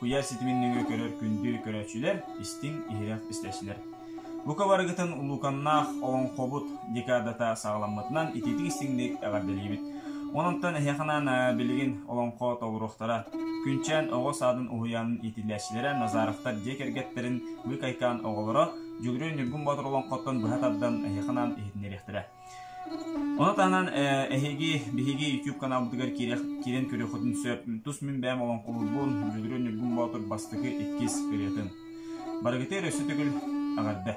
Куйаар ситимин нөҥүө көрөр күндү көрөөччүлэр, истиҥ, иһирэх истээччилэр. Бука барыгытын улууканнаах олоҥхобут декадата саҕаламмытынан итиитик истиҥник эҕэрдэлиибит. Онон эһиэхэ анаан билигин олоҥхо толоруохтара. Күнчээн оҕо саадын уһуйаанын иитиллээччилэрэ Назаровтар дьиэ кэргэттэрин быыкайкаан оҕолоро Дьүгүрү Ньургун Боотур олоҥхоттон быһа тардан эһиэхэ анаан иһитиннэриэхтэрэ. Ону таһынан эһиги биһиги YouTube каналбытыгар киирэн көрүөххүтүн сөп. Тус мин бэйэм олоҥхолуурбун Дьүгүрү Ньургун Боотур бастакы иккис ырыатын. Барыгытыгар өссө төгүл эҕэрдэ!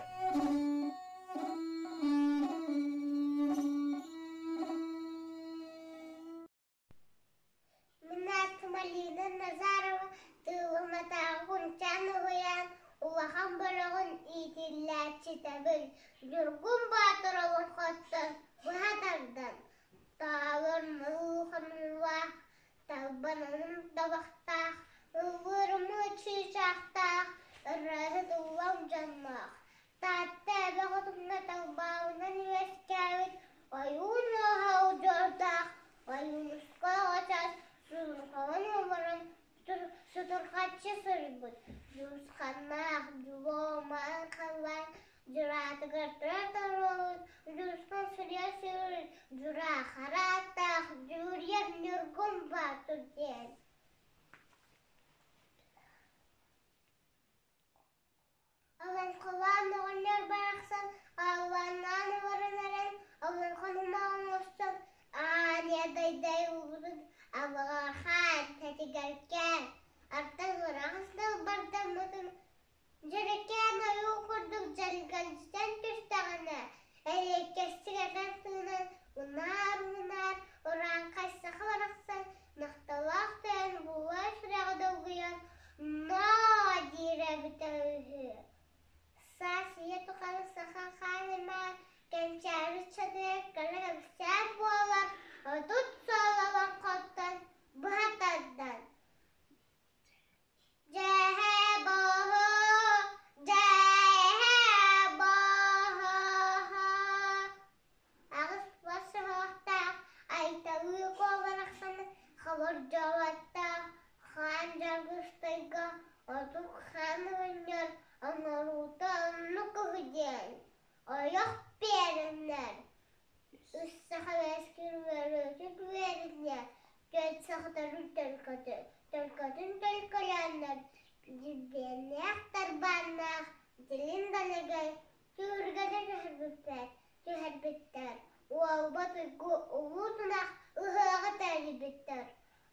Мин аатым Алина Назарова, Тыыллыматааҕы Кунчаан уһуйаан улахан бөлөҕүн иитиллээччитэбин. Ньургун Боотур олоҥхоттон быһа тардан, таалар муу хонуулаах, талбананын табахтаах, ыллыырымыы чыычаахтаах, ырыаһыт уллам дьонноох, Таатта эбэ хотуҥҥа талбаалынан үөскээбит ойуун уоһа удьуордаах Ойуунускай оҕочоос суурҕаҕын олорон сутурҕаччы суруйбут Дьуусханнаах дьулуомаан халлаан дьураатыгар турар торуолун Дьуусхан суруйа сүүрүн Дьураа хара аттаах Дьулуруйар Ньургун Боотур диэн. Олоҥхолоон оҕонньор барахсан ааллааннаан олорон эрэн олоҥхо нумаҕын оҥостон аанньа дайдай уубутун абаҕархаан тэтигэркээн артан ыраҕас далбардаммытын дьэрэкээн ойуу курдук дьэргэлдьитэн түстэҕинэ эриэккэстик этэн тыынан унаар-унаар урааҥхай саха барахсан махталлаах тойон буолуой сүрэҕэ долгуйан «Ноо!» диирэ эбитэ үһү. Саас ийэ тухары саха хаан имэҕэ кэнчээри ыччатыгар кыра кэпсээн буолан, 30 сыл олоҥхоттон быһа тардан «Дьэһэ-боһо, дьэһэ-боһо» Аҕыс уон суһуохтаах Айталыы Куо барахсаны хобордьоҕоттоох хаан Дьаргыстайга ордук хаан оҕонньор оҥоруута оннук үһү диэн ойох биэрэннэр үс саха үөскүүр үөрүүтүн үөрэннэр түөрт сахатарын төлкөтүн төлкөтүн төлкөлөөннөр дьилбиэннээх дарбааннаах дьилин далэгэй Түһүлгэтэ түһэрбиттэр, түһэрбиттэр, Уолба туйгу улуу тунах ыһыаҕы тэрийбиттэр.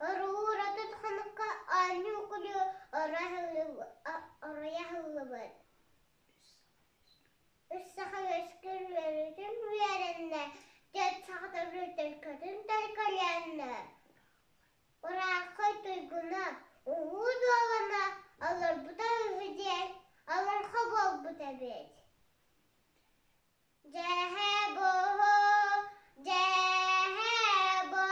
Орулуур отут хонукка оонньуу күлүү оройо аһыллыбыт. Үс саха үөскүүр үөрүүтүн үөрэннэ, түөрт саха төрүүр төлкөтүн төлкөлөөннө. Урааххай туйгуна, улуу дуолана олорбута үһү диэн олоҥхо буолбут эбит. Дьэһэ-буһу, дьэһэ-буһу.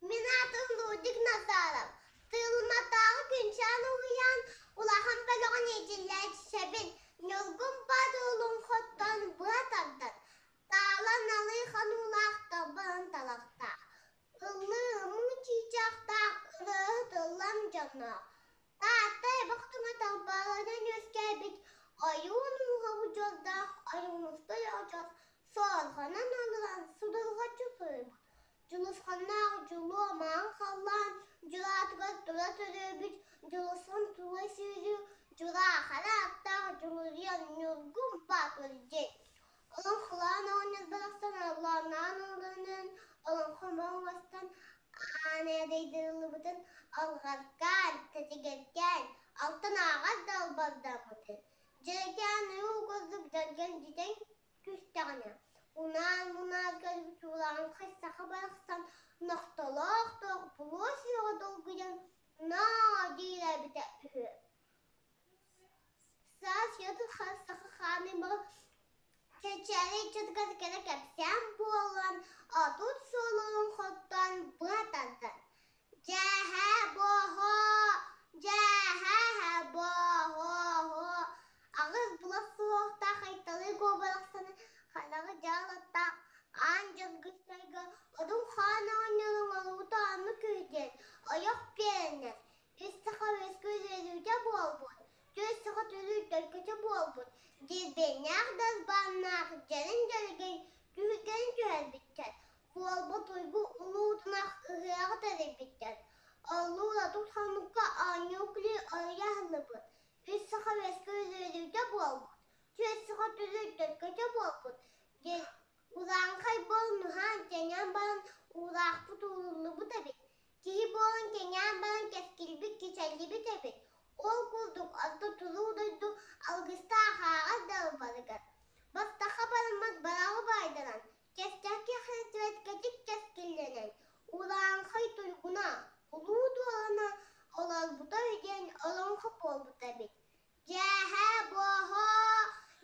Мин аатым Лудик Назаров. Тыылматааҕы Күнчээн уһуйаан улахан бөлөҕүн иитиллээччитэбин. Ньургун Боотур олоҥхоттон быа тардан, таала налыы хонуулаах торбонон талахтаах, ыллыы ымыы чыычаахтаах ырыаһыт ыллам дьонноох, Таатта эбэх туҥа талбаарынан үөскээбит ойуун ууһа удьуордаах Ойуунускай оҕочоос сорҕонон алларан судурҕаччы суруйбут. Дьулусханнаах дьулуо маҥан халлаан дьураатыгар тура төрөөбүт Дьулусхан тула сүүрүү дьураа хара аттаах Дьулуруйан Ньургун Боотур диэн. Олоҥхолоон оҕонньор барахсан аллаанаан олорон олоҥхо оҥостон аан эрэйдэриллибитин алҕаркаан, тэтигэркээн, алтан ааҕар да албардаммытын, дьэрэкээн уу курдук дьэргэлдьитэн түстэҕинэ, унаан-мунаан көрбүт чуулааҥхай саха барахсан нохтолоох туох булуо суоҕа долгуйан ноо диирэ эбитэ үһү. Саас саха хаамыйбаҕа Чэчээри ыччатыгар кэрэ кэпсээн буолан, отут суолун хоттон быа тардан «Дьээһээ-буоһоо, дьээһээ-буоһоо» аҕыс былас суһуохтаах Айталыы куобалахсаны хараҕы дьаалаттаах аан дьаргыстарга Одун хаан оҕонньорун оҥоруута оннук үһү диэн. буолбут, дирбиэннээх далбааннаах дьэрин дьэлэгэй түһүлгэни түһэрбиттэр, буолбут уйгу улуу тунах ыһыаҕы тэрийбиттэр. Оллуур хомукка оонньуу-күлүү оройо аһыллыбыт, үс саха үөскэ үөрүүтэ буолбут, түөрт саха түлүр төлкөтө буолбут диэн Урааҥхай буолан уһаан, кэҥээн баран уураахпыт ууруллубут эбит, киһи буолан кэҥээн баран кэскилбит кичэллибит эбит. Ол курдук орто туруу дойду алгыстаах ааҕар далбарыгар бастакы бараммат бараҕы баайдаран, кэскэкки кэтит кэскиллэнэн, урааҥхай туйгуна, улуу дуолана олорбута диэн олоҥхо буолбут эбит. Дьээһээ-буоһоо,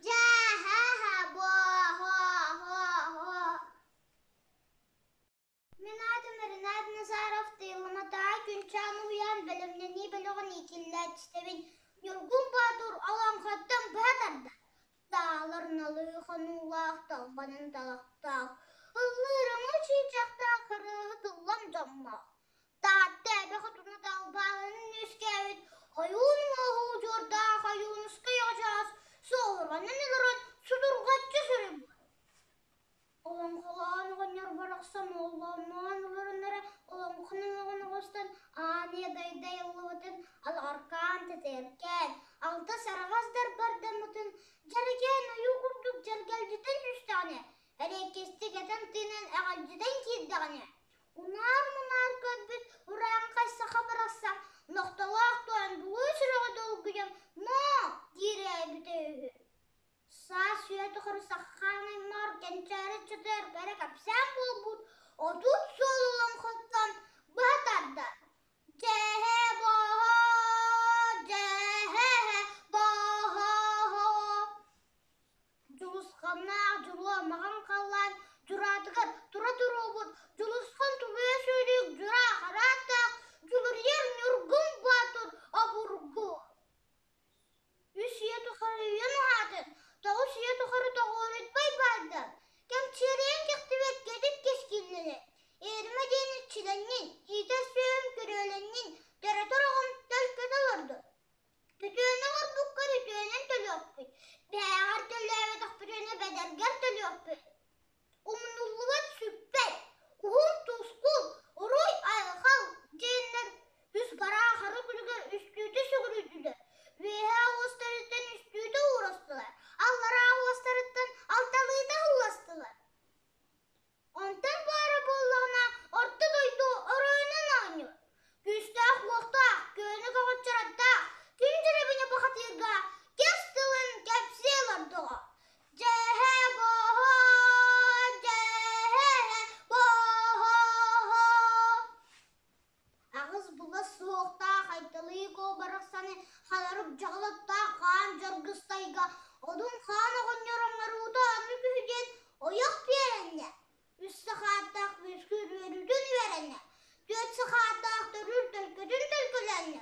дьээһээ-буоһоо-һоо! Мин аатым Ренат Назаров, Тыйылыматааҕы Күнчээн уһуйаан бэлэмнэнии бөлөҕүн иитиллээччитэбин. Ньургун Боотур олоҥхоттон быһа тардар. Таалар налыы хонуулаах, талбанын талахтаах, ыллыыр өҥө чыычаахтаах ырыаһыт ыллам дьоммоох. Таатта эбэ хотуна далбаанын үөскээбит ойуун уоһу удьуордаах Ойуунускай оҕочоос суоһурҕанан олорон судурҕаччы суруйбут. Олоҥхолоон оҕонньор барахсан оллоонноон олорон эрэ олоҥхону оҕон оҕустан аан дайдай ыллыбытын алаҕаркаан тэтэркээн, алта сараҕас дарбардаммытын дьэрэкээн ойуу курдук дьэргэлдьитэн түстэҕинэ, эриэккэстик этэн-тыынан эҕэлдьитэн киирдэҕинэ, Унаар-мунаар көрбүт урааҥхай саха барахсан нохтолоох туойан булуу сүрэҕэ долгуйан «Ноо!» диирэ эбитэ үһү. Саас үйэ тухары сахаан аймаҕар кэнчээри чытыар кэрэ кэпсээн буолбут 30 суол олоҥхоттон быһа тардар. Дьээһээ-бооһоо, дьээһээ-бооһоо. Дьулусханнаах дьулуо маҕан халлаан дьураатыгар тура туруубут Дьулусхан тулуйа сүүрүүк дьураа харааттаах Дьулуруйар Ньургун Боотур обургу Үс үйэ тухары үйэн уһаатын, тоҕус үйэ тухары тоҕуорутбай баардар, кэмчиэрийэн кэхтибэт кэтит кэскиллэнэн, иэримэ диэн иччилэннин, иитэр сүөһүм күрүөлэннин, төрөтөр оҕом төлкөтө олордун. Үтүөнү оҥорбуккар үтүөнэн төлүөхпүт, бэйэҕэр төлөөбөтөхпүтүнэ бэдэргэр төлүөхпүт. Умнуллубат сүппэт, уһун тускул, уруй-айхал диэннэр үс бараа хара күлүгэр үстүүтэ сүгүрүйдүлэр, үөһээ уостарыттан үстүүтэ уурастылар, аллараа уостарыттан алталыыта ылластылар. Онтон баара буоллаҕына орто дойду оройунан оонньуур, күүстээх-уохтаах, күөнү көҕүччэрэттээх күн дьэрэбинэ бухатыырга кэс тылын кэпсии олордоҕо. Дьээһээ-бооһоо, дьээһээ-бооһоо. Аҕыс былас суһуохтаах Айталыы Куо барахсаны халарык дьаҕылыктаах хаан дьаргыстайга Одун хаан оҕонньор оҥоруута аны күһү диэн ойох биэрэннэ, үс сахааттаах үөскүүр үөрүүтүн үөрэннэ, түөрт сахааттаах төрүүр төлкөтүн төлкөлөөннө.